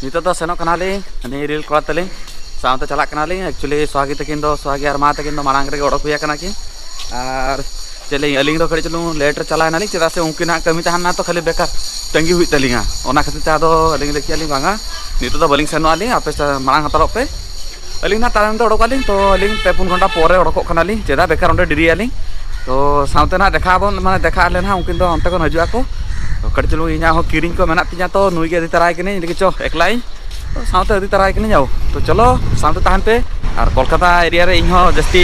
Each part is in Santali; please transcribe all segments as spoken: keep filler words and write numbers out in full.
ᱱᱤᱛᱚᱜ ᱫᱚ ᱥᱮᱱᱚᱜ ᱠᱟᱱᱟᱞᱤᱧ, ᱩᱱᱤ ᱨᱤᱞ ᱠᱚᱲᱟ ᱛᱟᱹᱞᱤᱧ ᱥᱟᱶᱛᱮ ᱪᱟᱞᱟᱜ ᱠᱟᱱᱟᱞᱤᱧ᱾ Actually ᱥᱚᱦᱟᱜᱤ ᱛᱟᱹᱠᱤᱱ ᱫᱚ, ᱥᱚᱦᱟᱜᱤ ᱟᱨ ᱢᱟ ᱛᱟᱹᱠᱤᱱ ᱫᱚ ᱢᱟᱲᱟᱝ ᱨᱮᱜᱮ ᱚᱰᱚᱠ ᱦᱩᱭ ᱟᱠᱟᱱᱟ ᱠᱤᱱ᱾ ᱟᱨ ᱪᱮᱫ ᱞᱤᱧ, ᱟᱹᱞᱤᱧ ᱫᱚ ᱠᱟᱹᱴᱤᱡ ᱪᱩᱞᱩᱝ ᱞᱮᱴ ᱨᱮ ᱪᱟᱞᱟᱣ ᱮᱱᱟᱞᱤᱧ, ᱪᱮᱫᱟᱜ ᱥᱮ ᱩᱱᱠᱤᱱ ᱦᱟᱸᱜ ᱠᱟᱹᱢᱤ ᱛᱟᱦᱮᱱᱟ ᱛᱚ, ᱠᱷᱟᱹᱞᱤ ᱵᱮᱠᱟᱨ ᱛᱟᱺᱜᱤ ᱦᱩᱭᱩᱜ ᱛᱟᱹᱞᱤᱧᱟ᱾ ᱚᱱᱟ ᱠᱷᱟᱹᱛᱤᱨ ᱛᱮ ᱟᱫᱚ ᱟᱹᱞᱤᱧ ᱞᱟᱹᱭ ᱠᱮᱫᱼᱟ ᱞᱤᱧ, ᱵᱟᱝᱟ, ᱱᱤᱛᱚᱜ ᱫᱚ ᱵᱟᱹᱞᱤᱧ ᱥᱮᱱᱚᱜᱼᱟ ᱞᱤᱧ, ᱟᱯᱮ ᱥᱟ-, ᱢᱟᱲᱟᱝ ᱦᱟᱛᱟᱲᱚᱜ ᱯᱮ᱾ ᱟᱹᱞᱤᱧ ᱱᱟᱜ ᱛᱟᱭᱚᱢ ᱛᱮ ᱚᱰᱚᱠᱚᱜ ᱟᱹᱞᱤᱧ, ᱛᱚ ᱟᱹᱞᱤᱧ ᱯᱮ ᱯᱩᱱ ᱜᱷᱚᱱᱴᱟ ᱯᱚᱨᱮ ᱚᱰᱚᱠᱚᱜ ᱠᱟᱱᱟᱞᱤᱧ, ᱪᱮᱫᱟᱜ ᱵᱮᱠᱟᱨ ᱚᱸᱰᱮ ᱰᱮᱨᱤᱭᱟᱞᱤᱧ᱾ ᱛᱚ ᱥᱟᱶᱛᱮ ᱱᱟᱜ ᱫᱮᱠᱷᱟᱜ ᱟᱵᱚᱱ, ᱢᱟᱱᱮ ᱫᱮᱠᱷᱟ ᱟᱞᱮ ᱱᱟᱜ, ᱩᱱᱠᱤᱱ ᱫᱚ ᱚᱱᱛᱮ ᱠᱷᱚᱱ ᱦᱤᱡᱩᱜ ᱟᱠᱚ᱾ ᱛᱚ ᱠᱟᱹᱴᱤᱡ ᱪᱩᱞᱩᱝ ᱤᱧᱟᱹᱜ ᱦᱚᱸ ᱠᱤᱨᱤᱧ ᱠᱚ ᱢᱮᱱᱟᱜ ᱛᱤᱧᱟ, ᱛᱚ ᱱᱩᱭ ᱜᱮ ᱤᱫᱤ ᱛᱟᱨᱟᱭ ᱠᱟᱹᱱᱟᱹᱧ, ᱞᱟᱹᱜᱤᱫ ᱪᱚ ᱮᱠᱞᱟᱭᱤᱧ, ᱛᱚ ᱥᱟᱶᱛᱮ ᱤᱫᱤ ᱛᱟᱨᱟᱭ ᱠᱟᱹᱱᱟᱹᱧ᱾ ᱟᱣ, ᱛᱚ ᱪᱚᱞᱚ ᱥᱟᱶᱛᱮ ᱛᱟᱦᱮᱱ ᱯᱮ᱾ ᱟᱨ ᱠᱳᱞᱠᱟᱛᱟ ᱮᱨᱤᱭᱟ ᱨᱮ ᱤᱧ ᱦᱚᱸ ᱡᱟᱹᱥᱛᱤ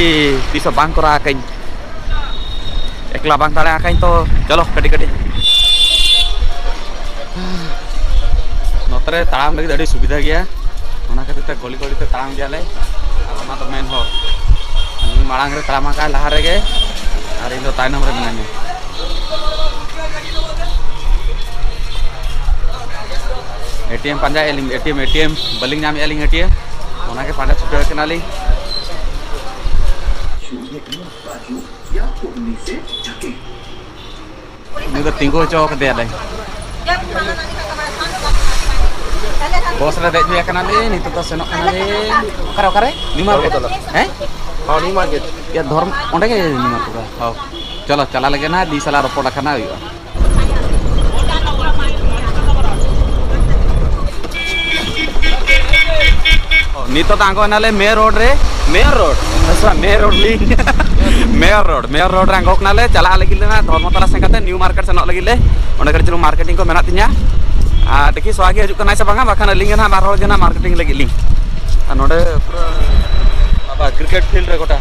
ᱛᱤᱥ ᱦᱚᱸ ᱵᱟᱝ ᱠᱚᱨᱟᱣ ᱟᱠᱟᱧ, ᱮᱠᱞᱟ ᱵᱟᱝ ᱫᱟᱲᱮ ᱟᱠᱟᱧ, ᱛᱚ ᱪᱚᱞᱚ ᱠᱟᱹᱴᱤᱡ ᱠᱟᱹᱴᱤᱡ᱾ ᱱᱚᱛᱮ ᱨᱮ ᱛᱟᱲᱟᱢ ᱞᱟᱹᱜᱤᱫ ᱟᱹᱰᱤ ᱥᱩᱵᱤᱫᱷᱟ ᱜᱮᱭᱟ, ᱚᱱᱟ ᱠᱷᱟᱹᱛᱤᱨ ᱛᱮ ᱜᱚᱞᱤ ᱜᱚᱞᱤ ᱛᱮ ᱛᱟᱲᱟᱢ ᱜᱮᱭᱟᱞᱮ᱾ ᱟᱨ ᱚᱱᱟ ᱫᱚ ᱢᱮᱱ ᱦᱚᱨ, ᱩᱱᱤ ᱢᱟᱲᱟᱝ ᱨᱮ ᱛᱟᱲᱟᱢ ᱟᱠᱟᱫ ᱞᱟᱦᱟ ᱨᱮᱜᱮ, ᱟᱨ ᱤᱧ ᱫᱚ ᱛᱟᱭᱱᱚᱢ ᱨᱮ ᱢᱤᱱᱟᱹᱧᱟ᱾ ᱮᱴᱤᱮᱢ ᱯᱟᱸᱡᱟᱭᱮᱫ ᱞᱤᱧ, ᱮᱴᱤᱮᱢ, ᱮᱴᱤᱮᱢ ᱵᱟᱹᱞᱤᱧ ᱧᱟᱢᱮᱫᱼᱟ ᱞᱤᱧ ᱮᱴᱤᱮᱢ, ᱚᱱᱟᱜᱮ ᱯᱟᱸᱡᱟ ᱪᱷᱩᱴᱟᱹᱣ ᱠᱟᱱᱟᱞᱤᱧ᱾ ᱩᱱᱤ ᱫᱚ ᱛᱤᱸᱜᱩ ᱦᱚᱪᱚ ᱠᱟᱫᱮᱭᱟᱞᱮ᱾ ᱵᱚᱥ ᱨᱮ ᱫᱮᱡ ᱦᱩᱭ ᱟᱠᱟᱱᱟᱞᱮ, ᱱᱤᱛᱚᱜ ᱫᱚ ᱥᱮᱱᱚᱜ ᱠᱟᱱᱟᱞᱮ᱾ ᱚᱠᱟᱨᱮ, ᱚᱠᱟᱨᱮ? New market? ᱦᱮᱸ? ᱦᱚᱸ, ᱱᱤᱭᱩ ᱢᱟᱨᱠᱮᱴ᱾ ᱤᱭᱟᱹ, ᱫᱷᱚᱨᱢ-, ᱚᱸᱰᱮ ᱜᱮ ᱱᱤᱭᱩ ᱢᱟᱨᱠᱮᱴ ᱫᱚ᱾ ᱦᱚᱸ᱾ ᱪᱚᱞᱚ, ᱪᱟᱞᱟᱣ ᱞᱮᱜᱮ ᱱᱟᱦᱟᱜ, ᱫᱤ ᱥᱟᱞᱟᱜ ᱨᱚᱯᱚᱲ ᱟᱠᱟᱱᱟ ᱦᱩᱭᱩᱜᱼᱟ᱾ ᱱᱤᱛᱚᱜ ᱫᱚ ᱟᱬᱜᱚ ᱮᱱᱟᱞᱮ ᱢᱮᱭᱚᱨ ᱨᱳᱰ ᱨᱮ᱾ Mayor road? ᱟᱪᱪᱷᱟ, ᱢᱮᱭᱚᱨ ᱨᱳᱰ ᱞᱤᱧ᱾ ᱢᱮᱭᱚᱨ ᱨᱳᱰ, ᱢᱮᱭᱚᱨ ᱨᱳᱰ ᱨᱮ ᱟᱬᱜᱚ ᱠᱟᱱᱟᱞᱮ, ᱪᱟᱞᱟᱜ ᱞᱟᱹᱜᱤᱫ ᱞᱮ ᱱᱟᱦᱟᱜ ᱫᱷᱚᱨᱢᱚᱛᱚᱞᱟ ᱥᱮᱱ ᱠᱟᱛᱮ ᱱᱤᱭᱩ ᱢᱟᱨᱠᱮᱴ ᱥᱮᱱᱚᱜ ᱞᱟᱹᱜᱤᱫ ᱞᱮ᱾ ᱚᱸᱰᱮ ᱠᱟᱹᱴᱤᱡ ᱪᱩᱞᱩᱝ ᱢᱟᱨᱠᱮᱴᱤᱝ ᱠᱚ ᱢᱮᱱᱟᱜ ᱛᱤᱧᱟ᱾ ᱟᱨ ᱫᱮᱠᱷᱤ ᱥᱚᱦᱟᱜᱤ ᱦᱤᱡᱩᱜ ᱠᱟᱱᱟᱭ ᱥᱮ ᱵᱟᱝᱟ, ᱵᱟᱠᱷᱟᱱ ᱟᱹᱞᱤᱧ ᱜᱮ ᱱᱟᱦᱟᱜ ᱵᱟᱨ ᱦᱚᱲ ᱜᱮ ᱱᱟᱦᱟᱜ ᱢᱟᱨᱠᱮᱴᱤᱝ ᱞᱟᱹᱜᱤᱫ ᱞᱤᱧ᱾ ᱟᱨ ᱱᱚᱰᱮ ᱯᱩᱨᱟᱹ ᱵᱟᱵᱟ ᱠᱨᱤᱠᱮᱴ ᱯᱷᱤᱞᱰ ᱨᱮ ᱜᱚᱴᱟ᱾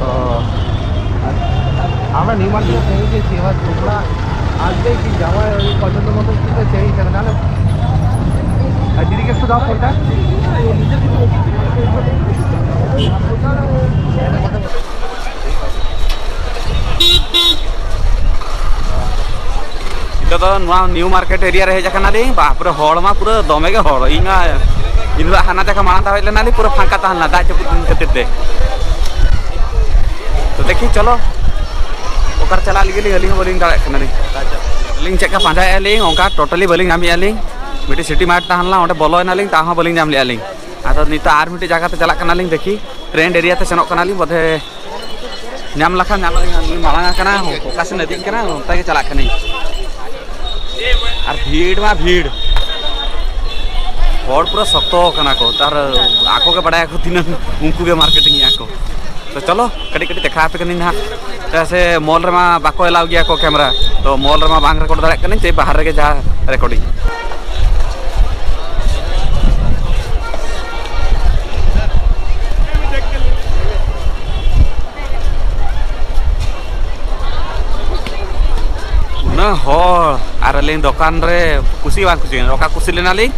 ᱚ᱾ আমরা নিউ মার্কেটে পৌঁছেছি, এবার তোমরা আসবে কি যাওয়ায় ওই পছন্দ মতো কিছু সেই হিসাবে, নাহলে আর দিদিকে একটু দাও ফোনটা। ᱱᱤᱛᱚᱜ ᱫᱚ ᱱᱚᱣᱟ ᱱᱤᱭᱩ ᱢᱟᱨᱠᱮᱴ ᱮᱨᱤᱭᱟ ᱨᱮ ᱦᱮᱡ ᱟᱠᱟᱱᱟᱞᱤᱧ᱾ ᱵᱟᱯ ᱨᱮ, ᱦᱚᱲ ᱢᱟ ᱯᱩᱨᱟᱹ ᱫᱚᱢᱮ ᱜᱮ ᱦᱚᱲ᱾ ᱤᱧ ᱢᱟ ᱤᱧ ᱫᱚ ᱦᱟᱱᱟ ᱡᱟᱭᱜᱟ ᱢᱟᱲᱟᱝ ᱫᱷᱟᱣ ᱦᱮᱡ ᱞᱮᱱᱟᱞᱤᱧ, ᱯᱩᱨᱟᱹ ᱯᱷᱟᱸᱠᱟ ᱛᱟᱦᱮᱸ ᱞᱮᱱᱟ ᱫᱟᱜ ᱡᱟᱹᱯᱩᱫ ᱫᱤᱱ ᱠᱷᱟᱹᱛᱤᱨ ᱛᱮ᱾ ᱛᱚ ᱫᱮᱠᱷᱤ, ᱪᱚᱞᱚ, ᱚᱠᱟ ᱟᱨ ᱪᱟᱞᱟᱜ ᱞᱟᱹᱜᱤᱫ ᱞᱤᱧ, ᱟᱹᱞᱤᱧ ᱦᱚᱸ ᱵᱟᱹᱞᱤᱧ ᱫᱟᱲᱮᱭᱟᱜ ᱠᱟᱱᱟᱞᱤᱧ᱾ ᱟᱹᱞᱤᱧ ᱪᱮᱫ ᱞᱮᱠᱟ ᱯᱟᱸᱡᱟᱭᱮᱫᱼᱟ ᱞᱤᱧ, ᱚᱱᱠᱟ ᱴᱳᱴᱟᱞᱤ ᱵᱟᱹᱞᱤᱧ ᱧᱟᱢᱮᱫᱼᱟ ᱞᱤᱧ᱾ ᱢᱤᱫᱴᱤᱡ ᱥᱤᱴᱤ ᱢᱟᱨᱴ ᱛᱟᱦᱮᱸ ᱞᱮᱱᱟ, ᱚᱸᱰᱮ ᱵᱚᱞᱚᱭᱮᱱᱟᱞᱤᱧ, ᱛᱟᱣ ᱦᱚᱸ ᱵᱟᱹᱞᱤᱧ ᱧᱟᱢ ᱞᱮᱫᱼᱟ ᱞᱤᱧ᱾ ᱟᱫᱚ ᱱᱤᱛᱚᱜ ᱟᱨ ᱢᱤᱫᱴᱤᱡ ᱡᱟᱭᱜᱟ ᱛᱮ ᱪᱟᱞᱟᱜ ᱠᱟᱱᱟᱞᱤᱧ, ᱫᱮᱠᱷᱤ ᱴᱨᱮᱱᱰ ᱮᱨᱤᱭᱟ ᱛᱮ ᱥᱮᱱᱚᱜ ᱠᱟᱱᱟᱞᱤᱧ, ᱵᱚᱫᱷᱮ ᱧᱟᱢ ᱞᱮᱠᱷᱟᱱ ᱧᱟᱢ ᱟᱹᱞᱤᱧ᱾ ᱢᱟᱲᱟᱝ ᱟᱠᱟᱱᱟ, ᱚᱠᱟ ᱥᱮᱱ ᱤᱫᱤᱜ ᱠᱟᱱᱟ, ᱚᱱᱛᱮ ᱜᱮ ᱪᱟᱞᱟᱜ ᱠᱟᱹᱱᱟᱹᱧ᱾ ᱟᱨ ᱵᱷᱤᱲ ᱢᱟ ᱵᱷᱤᱲ, ᱦᱚᱲ ᱯᱩᱨᱟᱹ ᱥᱚᱠᱛᱚ ᱠᱟᱱᱟ ᱠᱚ, ᱟᱨ ᱟᱠᱚ ᱜᱮ ᱵᱟᱲᱟᱭᱟᱠᱚ ᱛᱤᱱᱟᱹᱝ ᱩᱱᱠᱩ ᱜᱮ ᱢᱟᱨᱠᱮᱴᱤᱝ ᱮᱫᱼᱟ ᱠᱚ᱾ ᱛᱚ ᱪᱚᱞᱚ, ᱠᱟᱹᱴᱤᱡ ᱠᱟᱹᱴᱤᱡ ᱫᱮᱠᱷᱟᱣ ᱟᱯᱮ ᱠᱟᱹᱱᱟᱹᱧ ᱱᱟᱦᱟᱜ, ᱪᱮᱫᱟᱜ ᱥᱮ ᱢᱚᱞ ᱨᱮᱢᱟ ᱵᱟᱠᱚ ᱮᱞᱟᱣ ᱜᱮᱭᱟ ᱠᱚ ᱠᱮᱢᱮᱨᱟ, ᱛᱚ ᱢᱚᱞ ᱨᱮᱢᱟ ᱵᱟᱝ ᱨᱮᱠᱚᱨᱰ ᱫᱟᱲᱮᱭᱟᱜ ᱠᱟᱹᱱᱟᱹᱧ, ᱪᱮ ᱵᱟᱦᱟᱨ ᱨᱮᱜᱮ ᱡᱟ ᱨᱮᱠᱚᱨᱰᱤᱝ᱾ ᱩᱱᱟᱹᱜ ᱦᱚᱲ, ᱟᱨ ᱟᱹᱞᱤᱧ ᱫᱚᱠᱟᱱ ᱨᱮ ᱠᱩᱥᱤ ᱵᱟᱝ ᱠᱩᱥᱤ, ᱚᱠᱟ ᱠᱩᱥᱤ ᱞᱮᱱᱟᱞᱤᱧ,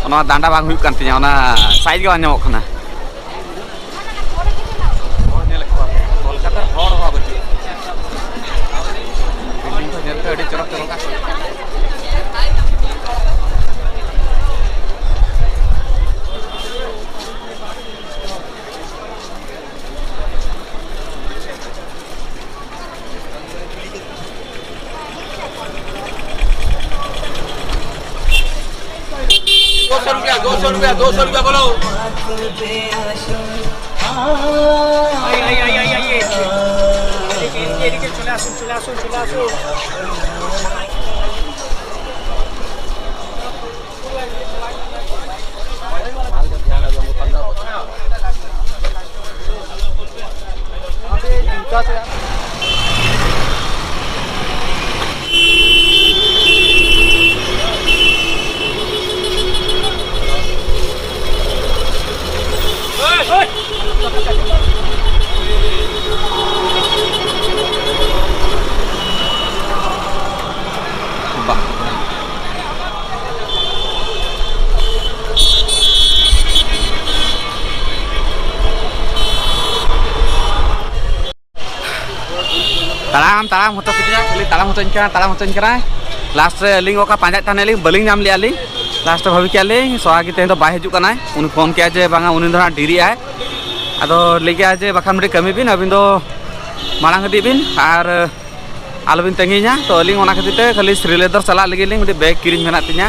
ᱚᱱᱟ ᱰᱟᱸᱰᱟ ᱵᱟᱝ ᱦᱩᱭᱩᱜ ᱠᱟᱱ ᱛᱤᱧᱟᱹ, ᱚᱱᱟ ᱥᱟᱭᱤᱡᱽ ᱜᱮ ᱵᱟᱝ ᱧᱟᱢᱚᱜ ᱠᱟᱱᱟ᱾ ᱦᱚᱲ ᱧᱮᱞᱮᱫ ᱠᱚᱣᱟ ᱯᱮ, ᱠᱳᱞᱠᱟᱛᱟ ᱨᱮ ᱦᱚᱲ ᱦᱚᱸ ᱵᱟᱹᱪᱩᱜ᱾ ᱵᱤᱞᱰᱤᱝ ᱠᱚ ᱧᱮᱞ ᱯᱮ, ᱟᱹᱰᱤ ᱪᱚᱨᱚᱠ ᱪᱚᱨᱚᱠᱟ᱾ দুশো রুপিয়া, দুশো রুপিয়া, দুশো রুপিয়া বলো। এই, এই, এই, এই, এই, এই। এদিকে, এদিকে চলে আসুন, চলে আসুন, চলে আসুন। ᱛᱟᱲᱟᱢ ᱛᱟᱲᱟᱢ ᱦᱚᱪᱚ ᱠᱤᱫᱤᱧᱟ, ᱠᱷᱟᱹᱞᱤ ᱛᱟᱲᱟᱢ ᱦᱚᱪᱚᱧ ᱠᱟᱱᱟ, ᱛᱟᱲᱟᱢ ᱦᱚᱪᱚᱧ ᱠᱟᱱᱟᱭ᱾ ᱞᱟᱥᱴ ᱨᱮ ᱟᱹᱞᱤᱧ ᱚᱠᱟ ᱯᱟᱸᱡᱟᱭᱮᱫ ᱛᱟᱦᱮᱱᱟᱞᱤᱧ, ᱵᱟᱹᱞᱤᱧ ᱧᱟᱢ ᱞᱮᱫᱼᱟ ᱞᱤᱧ᱾ ᱞᱟᱥᱴ ᱨᱮ ᱵᱷᱟᱹᱵᱤ ᱠᱮᱫᱼᱟ ᱞᱤᱧ, ᱥᱚᱦᱟᱜᱤ ᱛᱮᱦᱮᱧ ᱫᱚ ᱵᱟᱭ ᱦᱤᱡᱩᱜ ᱠᱟᱱᱟᱭ᱾ ᱩᱱᱤ ᱯᱷᱳᱱ ᱠᱮᱫᱼᱟ ᱡᱮ, "ᱵᱟᱝᱟ, ᱩᱱᱤ ᱫᱚ ᱦᱟᱸᱜ ᱰᱮᱨᱤᱜ ᱟᱭ᱾" ᱟᱫᱚ ᱞᱟᱹᱭ ᱠᱮᱫᱼᱟ ᱡᱮ, "ᱵᱟᱠᱷᱟᱱ ᱢᱤᱫᱴᱤᱡ ᱠᱟᱹᱢᱤ ᱵᱤᱱ, ᱟᱹᱵᱤᱱ ᱫᱚ ᱢᱟᱲᱟᱝ ᱤᱫᱤᱜ ᱵᱤᱱ, ᱟᱨ ᱟᱞᱚᱵᱤᱱ ᱛᱟᱺᱜᱤᱧᱟ᱾ ᱛᱚ ᱟᱹᱞᱤᱧ ᱚᱱᱟ ᱠᱷᱟᱹᱛᱤᱨ ᱛᱮ ᱠᱷᱟᱹᱞᱤ ᱥᱨᱤᱞᱮᱫᱚᱨ ᱪᱟᱞᱟᱜ ᱞᱟᱹᱜᱤᱫ ᱞᱤᱧ, ᱢᱤᱫᱴᱤᱡ ᱵᱮᱜᱽ ᱠᱤᱨᱤᱧ ᱢᱮᱱᱟᱜ ᱛᱤᱧᱟ,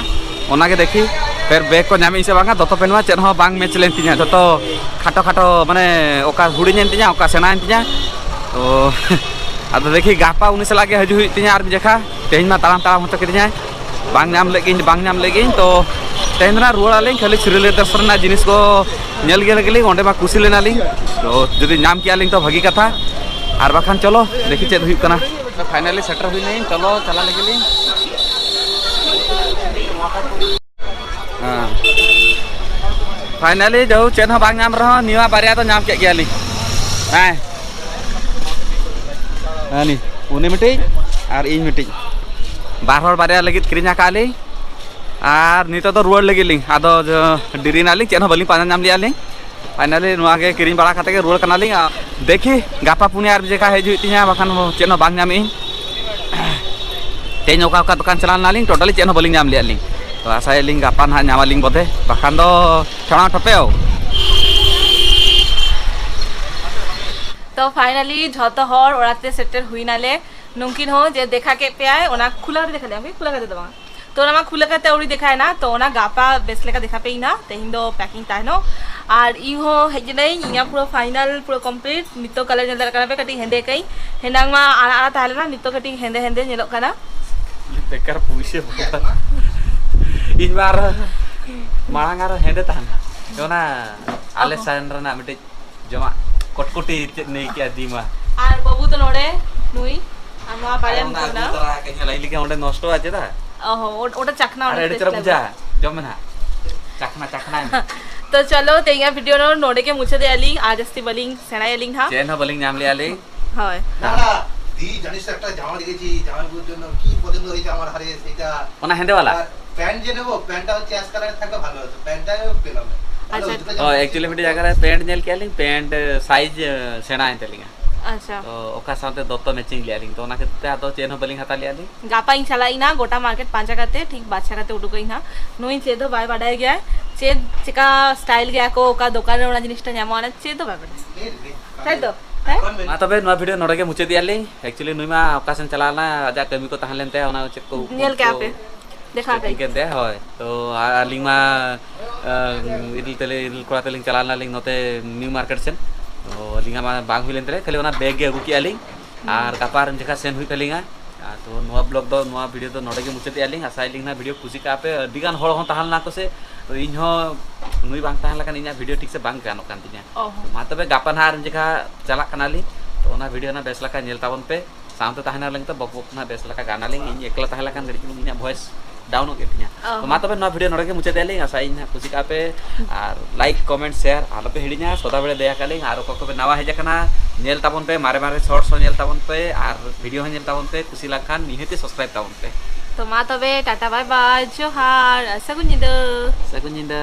ᱚᱱᱟᱜᱮ ᱫᱮᱠᱷᱤ ᱯᱷᱮᱨ ᱵᱮᱜᱽ ᱠᱚ ᱧᱟᱢᱮᱫ ᱥᱮ ᱵᱟᱝᱟ᱾ ᱫᱚᱛᱚ ᱯᱮᱱ ᱢᱟ ᱪᱮᱫ ᱦᱚᱸ ᱵᱟᱝ ᱢᱮᱪ ᱞᱮᱱ ᱛᱤᱧᱟ, ᱡᱚᱛᱚ ᱠᱷᱟᱴᱚ ᱠᱷᱟᱴᱚ, ᱢᱟᱱᱮ ᱚᱠᱟ ᱦᱩᱰᱤᱧᱮᱱ ᱛᱤᱧᱟ, ᱚᱠᱟ ᱥᱮᱬᱟᱭᱮᱱ ᱛᱤᱧᱟ᱾ ᱛᱚ ᱟᱫᱚ ᱫᱮᱠᱷᱤ ᱜᱟᱯᱟ ᱩᱱᱤ ᱥᱟᱞᱟᱜ ᱜᱮ ᱦᱤᱡᱩᱜ ᱦᱩᱭᱩᱜ ᱛᱤᱧᱟ ᱟᱨ ᱢᱤᱫ ᱡᱮᱠᱷᱟ᱾ ᱛᱮᱦᱮᱧ ᱢᱟ ᱛᱟᱲᱟᱢ ᱛᱟᱲᱟᱢ ᱦᱚᱪᱚ ᱠᱤᱫᱤᱧᱟᱭ, ᱵᱟᱝ ᱧᱟᱢ ᱞᱮᱫ ᱜᱤᱧ, ᱵᱟᱝ ᱧᱟᱢ ᱞᱮᱫ ᱜᱤᱧ᱾ ᱛᱚ ᱛᱮᱦᱮᱧ ᱫᱚ ᱱᱟᱜ ᱨᱩᱣᱟᱹᱲ ᱟᱹᱞᱤᱧ, ᱠᱷᱟᱹᱞᱤ ᱥᱨᱤᱞᱮᱫᱚᱨ ᱨᱮᱱᱟᱜ ᱡᱤᱱᱤᱥ ᱠᱚ ᱧᱮᱞ ᱜᱮ ᱞᱟᱹᱜᱤᱫ ᱞᱤᱧ, ᱚᱸᱰᱮ ᱢᱟ ᱠᱩᱥᱤ ᱞᱮᱱᱟᱞᱤᱧ᱾ ᱛᱚ ᱡᱩᱫᱤ ᱧᱟᱢ ᱠᱮᱜᱼᱟ ᱞᱤᱧ ᱛᱚ ᱵᱷᱟᱹᱜᱤ ᱠᱟᱛᱷᱟ, ᱟᱨ ᱵᱟᱠᱷᱟᱱ ᱪᱚᱞᱚ ᱫᱮᱠᱷᱤ ᱪᱮᱫ ᱦᱩᱭᱩᱜ ᱠᱟᱱᱟ᱾ ᱯᱷᱟᱭᱱᱟᱞᱤ ᱥᱮᱴᱮᱨ ᱦᱩᱭᱱᱟᱹᱧ, ᱪᱚᱞᱚ ᱪᱟᱞᱟᱜ ᱞᱟᱹᱜᱤᱫ ᱞᱤᱧ᱾ ᱦᱮᱸ, ᱯᱷᱟᱭᱱᱟᱞᱤ ᱡᱟᱹᱦᱩ ᱪᱮᱫ ᱦᱚᱸ ᱵᱟᱝ ᱧᱟᱢ ᱨᱮᱦᱚᱸ ᱱᱤᱭᱟᱹ ᱵᱟᱨᱭᱟ ᱫᱚ ᱧᱟᱢ ᱠᱮᱫ ᱜᱮᱭᱟᱞᱤᱧ᱾ ᱦᱮᱸ, ᱦᱮᱸ, ᱱᱤ ᱩᱱᱤ ᱢᱤᱫᱴᱤᱡ ᱟᱨ ᱤᱧ ᱢᱤᱫᱴᱤᱡ, ᱵᱟᱨ ᱦᱚᱲ ᱵᱟᱨᱭᱟ ᱞᱟᱹᱜᱤᱫ ᱠᱤᱨᱤᱧ ᱟᱠᱟᱫ ᱞᱤᱧ᱾ ᱟᱨ ᱱᱤᱛᱚᱜ ᱫᱚ ᱨᱩᱣᱟᱹᱲ ᱞᱟᱹᱜᱤᱫ ᱞᱤᱧ, ᱟᱫᱚ ᱡᱚ-, ᱰᱮᱨᱤ ᱱᱟᱞᱤᱧ, ᱪᱮᱫ ᱦᱚᱸ ᱵᱟᱹᱞᱤᱧ ᱯᱟᱸᱡᱟ ᱧᱟᱢ ᱞᱮᱜᱼᱟ ᱞᱤᱧ᱾ ᱯᱷᱟᱭᱱᱟᱞᱤ ᱱᱚᱣᱟ ᱜᱮ ᱠᱤᱨᱤᱧ ᱵᱟᱲᱟ ᱠᱟᱛᱮ ᱜᱮ ᱨᱩᱣᱟᱹᱲ ᱠᱟᱱᱟᱞᱤᱧ᱾ ᱟᱨ ᱫᱮᱠᱷᱤ ᱜᱟᱯᱟ ᱯᱩᱱᱭᱟ ᱟᱨ ᱡᱮᱠᱷᱟ ᱦᱮᱡ ᱦᱩᱭᱩᱜ ᱛᱤᱧᱟ, ᱵᱟᱠᱷᱟᱱ ᱪᱮᱫ ᱦᱚᱸ ᱵᱟᱝ ᱧᱟᱢᱮᱜ ᱟᱹᱧ᱾ ᱛᱮᱦᱮᱧ ᱚᱠᱟ ᱚᱠᱟ ᱫᱚᱠᱟᱱ ᱪᱟᱞᱟᱣ ᱞᱮᱱᱟᱞᱤᱧ, ᱴᱳᱴᱟᱞᱤ ᱪᱮᱫ ᱦᱚᱸ ᱵᱟᱹᱞᱤᱧ ᱧᱟᱢ ᱞᱮᱜᱼᱟ ᱞᱤᱧ᱾ ᱛᱚ ᱟᱥᱟᱭᱟᱞᱤᱧ ᱜᱟᱯᱟ ᱱᱟᱦᱟᱜ ᱧᱟᱢᱟᱞᱤᱧ ᱵᱚᱫᱷᱮ, ᱵᱟᱠᱷᱟᱱ ᱫᱚ ᱴᱷᱮᱲᱟᱣ ᱴᱷᱚᱯᱮᱣ᱾ ᱛᱚ ᱯᱷᱟᱭᱱᱟᱞᱤ ᱡᱷᱚᱛᱚ ᱦᱚᱲ ᱚᱲᱟᱜ ᱛᱮ ᱥᱮᱴᱮᱨ ᱦᱩᱭᱱᱟᱞᱮ᱾ ᱱᱩᱝᱠᱤᱱ ᱦᱚᱸ ᱡᱮ ᱫᱮᱠᱷᱟ ᱠᱮᱫ ᱯᱮᱭᱟᱭ, ᱚᱱᱟ ᱠᱷᱩᱞᱟᱹ ᱠᱟᱛᱮ ᱫᱮᱠᱷᱟ ᱞᱮᱭᱟ, ᱠᱷᱩᱞᱟᱹ ᱠᱟᱛᱮ ᱫᱚ ᱵᱟᱝ, ᱛᱚ ᱚᱱᱟ ᱢᱟ ᱠᱷᱩᱞᱟᱹ ᱠᱟᱛᱮ ᱟᱹᱣᱨᱤ ᱫᱮᱠᱷᱟᱭᱮᱱᱟ, ᱛᱚ ᱚᱱᱟ ᱜᱟᱯᱟ ᱵᱮᱥ ᱞᱮᱠᱟ ᱫᱮᱠᱷᱟ ᱯᱮ ᱤᱧ ᱱᱟ᱾ ᱛᱮᱦᱮᱧ ᱫᱚ ᱯᱮᱠᱤᱝ ᱛᱟᱦᱮᱱᱚᱜ᱾ ᱟᱨ ᱤᱧ ᱦᱚᱸ ᱦᱮᱡ ᱮᱱᱟᱹᱧ, ᱤᱧᱟᱹᱜ ᱯᱩᱨᱟᱹ ᱯᱷᱟᱭᱱᱟᱞ ᱯᱩᱨᱟᱹ ᱠᱚᱢᱯᱞᱤᱴ᱾ ᱱᱤᱛᱚᱜ ᱠᱟᱞᱟᱨ ᱧᱮᱞ ᱫᱟᱲᱮᱭᱟᱜ ᱠᱟᱱᱟ ᱯᱮ, ᱠᱟᱹᱴᱤᱡ ᱦᱮᱸᱫᱮ ᱠᱟᱹᱧ, ᱦᱮᱱᱟᱝ ᱢᱟ ᱟᱲᱟᱜ ᱟᱲᱟᱜ ᱛᱟᱦᱮᱸ ᱞᱮᱱᱟ, ᱱᱤᱛᱚᱜ ᱠᱟᱹᱴᱤᱡ ᱦᱮᱸᱫᱮ ᱦᱮᱸᱫᱮ ᱧᱮᱞᱚᱜ ᱠᱟᱱᱟ᱾ ᱵᱮᱠᱟᱨ ᱯᱩᱭᱥᱟᱹ ᱵᱟᱵᱟ᱾ ᱤᱧ ᱢᱟ ᱟᱨ ᱢᱟᱲᱟᱝ ᱟᱨ ᱦᱮᱸᱫᱮ ᱛᱟᱦᱮᱱᱟ, ᱚᱱᱟ ᱟᱞᱮ ᱚᱦᱚᱸ᱾ ᱥᱟᱭᱮᱱ ᱨᱮᱱᱟᱜ ᱢᱤᱫᱴᱤᱡ ᱡᱚᱢᱟᱜ ᱠᱚᱴᱠᱚᱴᱤ ᱪᱮᱫ ᱱᱟᱹᱭ ᱠᱮᱜᱼᱟ ᱫᱤᱢᱟ᱾ ᱟᱨ ᱵᱟᱹᱵᱩ ᱫᱚ ᱱᱚᱰᱮ ᱱᱩᱭ, ᱟᱨ ᱱᱚᱣᱟ ᱵᱟᱨᱭᱟ ᱟᱨ ᱚᱱᱟ ᱢᱮᱱᱟᱜ ᱟᱹᱜᱩ ᱠᱟᱱᱟ᱾ ᱛᱚᱨᱟ ᱟᱠᱟᱫ ᱤᱧ, ᱧᱮᱞ ᱞᱮᱠᱷᱟᱱ ᱚᱸᱰᱮ ᱱᱚᱥᱴᱚᱜᱼᱟ ᱪᱮᱫᱟᱜ? ᱚᱦᱚ, ᱚ-, ᱚᱸᱰᱮ ᱪᱟᱠᱷᱱᱟ ᱟᱨ ᱚᱸᱰᱮ ᱟᱹᱰᱤ ᱪᱮᱥᱴᱟ ᱪᱮᱦᱨᱟ ᱵᱩᱡᱷᱟᱹᱜᱼᱟ, ᱡᱚᱢ ᱢᱮ ᱱᱟᱦᱟᱜ᱾ ᱪᱟᱠᱷᱱᱟ, ᱪᱟᱠᱷᱱᱟ ᱢᱮ᱾ ᱛᱚ ᱪᱚᱞᱚ, ᱛᱮᱦᱮᱧᱟᱜ ᱵᱷᱤᱰᱤᱭᱳ ᱱᱚ-, ᱱᱚᱰᱮ ᱜᱮ ᱢᱩᱪᱟᱹᱫᱮᱜᱼᱟ ᱞᱤᱧ, ᱟᱨ ᱡᱟᱹᱥᱛᱤ ᱵᱟᱹᱞᱤᱧ ᱥᱮᱬᱟᱭᱟ ᱞᱤᱧ ᱦᱟᱸᱜ᱾ ᱪᱮᱫ ᱦᱚᱸ ᱵᱟᱹᱞᱤᱧ ᱧᱟᱢ ᱞᱮᱜᱼᱟ ᱞᱤᱧ᱾ ᱦᱳᱭ᱾ না, না, দি জানিস তো একটা জামা দেখেছি, জামাইবাবুর জন্য কি পছন্দ হয়েছে আমার হারে সেটা। ᱚᱱᱟ ᱦᱮᱸᱫᱮ ᱵᱟᱞᱟ? আর প্যান্ট যে নেবো, প্যান্টটা হচ্ছে অ্যাশ কালারের থাকলে ভালো হতো, প্যান্টটাও পেলাম না। ভালো আচ্ছা। হতো, তো ও, জামা actually ᱢᱤᱫᱴᱤᱡ ᱡᱟᱭᱜᱟ ᱨᱮ ᱯᱮᱱᱴ ᱧᱮᱞ ᱠᱮᱜᱼᱟ ᱞᱤᱧ, ᱯᱮᱱᱴ ᱥᱟᱭᱤᱡᱽ, ᱮ, ᱥᱮᱬᱟᱭᱮᱱ ᱛᱟᱹᱞᱤᱧᱟ᱾ ᱟᱪᱪᱷᱟ᱾ ᱛᱚ ᱚᱠᱟ ᱥᱟᱶᱛᱮ ᱫᱚᱛᱚ ᱢᱮᱪᱤᱝ ᱞᱮᱜᱼᱟ ᱞᱤᱧ, ᱛᱚ ᱚᱱᱟ ᱠᱷᱟᱹᱛᱤᱨ ᱛᱮ ᱟᱫᱚ ᱪᱮᱫ ᱦᱚᱸ ᱵᱟᱹᱞᱤᱧ ᱦᱟᱛᱟᱣ ᱞᱮᱜᱼᱟ ᱞᱤᱧ᱾ ᱜᱟᱯᱟᱧ ᱪᱟᱞᱟᱜ ᱤᱧ ᱱᱟ, ᱜᱚᱴᱟ ᱢᱟᱨᱠᱮᱴ ᱯᱟᱸᱡᱟ ᱠᱟᱛᱮ ᱴᱷᱤᱠ ᱵᱟᱪᱷᱟ ᱠᱟᱛᱮ ᱩᱰᱩᱠᱟᱹᱧ ᱱᱟ᱾ ᱱᱩᱭ ᱪᱮᱫ ᱦᱚᱸ ᱵᱟᱭ ᱵᱟᱰᱟᱭ ᱜᱮᱭᱟ, ᱪᱮᱫ ᱪᱮᱠᱟ ᱥᱴᱟᱭᱤᱞ ᱜᱮᱭᱟ ᱠᱚ, ᱚᱠᱟ ᱫᱚᱠᱟᱱ ᱨᱮ ᱚᱱᱟ ᱡᱤᱱᱤᱥᱴᱟ ᱧᱟᱢᱚᱜᱼᱟ, ᱚᱱᱟ ᱪᱮᱫ ᱦᱚᱸ ᱵᱟᱭ ᱵᱟᱰᱟᱭᱟ᱾ ᱛᱟᱭ ᱛᱚ? ᱢᱟ ᱛᱚᱵᱮ ᱱᱚᱣᱟ ᱵᱷᱤᱰᱤᱭᱳ ᱱᱚᱰᱮ ᱜᱮ ᱢᱩᱪᱟᱹᱫ ᱮᱫᱼᱟ ᱞᱤᱧ᱾ ᱮᱠᱪᱩᱭᱮᱞᱤ ᱱᱩᱭ ᱢᱟ ᱚᱠᱟ ᱥᱮᱱ ᱪᱟᱞᱟᱣ ᱞᱮᱱᱟ, ᱟᱡᱟᱜ ᱠᱟᱹᱢᱤ ᱠᱚ ᱛᱟᱦᱮᱸ ᱞᱮᱱ ᱛᱟᱭᱟ, ᱚᱱᱟ ᱪᱮᱫ ᱠᱚ ᱩᱱᱠᱩ ᱧᱮᱞ ᱠᱮᱜᱼᱟ ᱠᱚ ᱯᱮ, ᱫᱮᱠᱷᱟᱣ ᱥᱮᱴᱤᱝ ᱠᱮᱫ ᱛᱟᱭᱟ, ᱦᱳᱭ᱾ ᱛᱚ ᱟᱨ ᱟᱹᱞᱤᱧ ᱢᱟ, ᱟᱸ, ᱤᱫᱤᱞ ᱛᱮᱞᱮ, ᱤᱫᱤᱞ ᱠᱚᱲᱟ ᱛᱮᱞᱤᱧ ᱪᱟᱞᱟᱣ ᱞᱮᱱᱟᱞᱤᱧ ᱱᱚᱛᱮ ᱱᱤᱭᱩ ᱢᱟᱨᱠᱮᱴ ᱥᱮᱱ᱾ ᱛᱚ ᱟᱹᱞᱤᱧᱟᱜ ᱢᱟ ᱵᱟᱝ ᱦᱩᱭ ᱞᱮᱱ ᱛᱟᱞᱮ, ᱠᱷᱟᱹᱞᱤ ᱚᱱᱟ ᱵᱮᱜᱽ ᱜᱮ ᱟᱹᱜᱩ ᱠᱮᱜᱼᱟ ᱞᱤᱧ᱾ ᱟᱨ ᱜᱟᱯᱟ ᱟᱨ ᱡᱚᱠᱷᱟ ᱥᱮᱱ ᱦᱩᱭᱩᱜ ᱛᱟᱹᱞᱤᱧᱟ᱾ ᱟᱨ ᱛᱚ ᱱᱚᱣᱟ ᱵᱞᱚᱜ ᱫᱚ, ᱱᱚᱣᱟ ᱵᱷᱤᱰᱤᱭᱳ ᱫᱚ ᱱᱚᱰᱮ ᱜᱮ ᱢᱩᱪᱟᱹᱫᱮᱜᱼᱟ ᱞᱤᱧ᱾ ᱟᱥᱟᱭᱟᱞᱤᱧ ᱱᱟᱦᱟᱜ ᱵᱷᱤᱰᱤᱭᱳ ᱠᱩᱥᱤ ᱠᱟᱜᱼᱟ ᱯᱮ᱾ ᱟᱹᱰᱤ ᱜᱟᱱ ᱦᱚᱲ ᱦᱚᱸ ᱛᱟᱦᱮᱸ ᱞᱮᱱᱟ ᱠᱚ ᱥᱮ, ᱛᱚ ᱤᱧ ᱦᱚᱸ ᱱᱩᱭ ᱵᱟᱝ ᱛᱟᱦᱮᱸ ᱞᱮᱠᱷᱟᱱ ᱤᱧᱟᱹᱜ ᱵᱷᱤᱰᱤᱭᱳ ᱴᱷᱤᱠ ᱥᱮ ᱵᱟᱝ ᱜᱟᱱᱚᱜ ᱠᱟᱱ ᱛᱤᱧᱟᱹ᱾ ᱚ ᱦᱚᱸ᱾ ᱢᱟ ᱛᱚᱵᱮ ᱜᱟᱯᱟ ᱱᱟᱦᱟᱜ ᱟᱨ ᱡᱚᱠᱷᱟ ᱪᱟᱞᱟᱜ ᱠᱟᱱᱟᱞᱤᱧ, ᱛᱚ ᱚᱱᱟ ᱵᱷᱤᱰᱤᱭᱳ ᱱᱟᱦᱟᱜ ᱵᱮᱥ ᱞᱮᱠᱟ ᱧᱮᱞ ᱛᱟᱵᱚᱱ ᱯᱮ᱾ ᱥᱟᱶᱛᱮ ᱛᱟᱦᱮᱱᱟ ᱞᱤᱧ ᱛᱚ ᱵᱚᱠ ᱵᱚᱠ ᱱᱟᱦᱟᱜ ᱵᱮᱥ ᱞᱮᱠᱟ ᱜᱟᱱ ᱟᱹᱞᱤᱧ᱾ ᱤᱧ ᱮᱠᱞᱟ ᱛᱟᱦᱮᱸ ᱞᱮᱠᱷᱟᱱ ᱠᱟᱹᱴᱤᱡ ᱪᱩᱞᱩᱝ ᱤᱧᱟᱹᱜ ᱵᱷᱚᱭᱮᱥ ᱰᱟᱣᱩᱱᱚᱜ ᱜᱮ ᱛᱤᱧᱟ᱾ ᱚ ᱛᱚ ᱢᱟ ᱦᱚᱸ᱾ ᱛᱚᱵᱮ ᱱᱚᱣᱟ ᱵᱷᱤᱰᱤᱭᱳ ᱱᱚᱰᱮ ᱜᱮ ᱢᱩᱪᱟᱹᱫ ᱟᱹᱞᱤᱧ᱾ ᱟᱥᱟᱭᱟᱹᱧ ᱱᱟᱦᱟᱜ ᱠᱩᱥᱤ ᱠᱟᱜᱼᱟ ᱯᱮ᱾ ᱟᱨ ᱞᱟᱭᱤᱠ, ᱠᱚᱢᱮᱱᱴ, ᱥᱮᱭᱟᱨ ᱟᱞᱚ ᱯᱮ ᱦᱤᱲᱤᱧᱟ᱾ ᱥᱚᱫᱟ ᱵᱮᱲᱮ ᱫᱟᱭᱟ ᱠᱟᱜ ᱞᱤᱧ᱾ ᱟᱨ ᱚᱠᱚᱭ ᱠᱚᱯᱮ ᱱᱟᱣᱟ ᱦᱮᱡ ᱟᱠᱟᱱᱟ, ᱧᱮᱞ ᱛᱟᱵᱚᱱ ᱯᱮ, ᱢᱟᱨᱮ ᱢᱟᱨᱮ ᱥᱚᱨᱴᱥ ᱦᱚᱸ ᱧᱮᱞ ᱛᱟᱵᱚᱱ ᱯᱮ, ᱟᱨ ᱵᱷᱤᱰᱤᱭᱳ ᱦᱚᱸ ᱧᱮᱞ ᱛᱟᱵᱚᱱ ᱯᱮ᱾ ᱠᱩᱥᱤ ᱞᱮᱱᱠᱷᱟᱱ ᱱᱤᱦᱟᱹᱛ ᱜᱮ ᱥᱟᱵᱥᱠᱨᱟᱭᱤᱵ ᱛᱟᱵᱚᱱ ᱯᱮ᱾ ᱛᱚ ᱢᱟ ᱛᱚᱵᱮ ᱴᱟᱴᱟ ᱵᱟᱭ ᱵᱟᱭ, ᱡᱚᱦᱟᱨ, ᱥᱟᱹᱜᱩᱱ ᱧᱤᱫᱟᱹ᱾ ᱥᱟᱹᱜᱩᱱ ᱧᱤᱫᱟᱹ᱾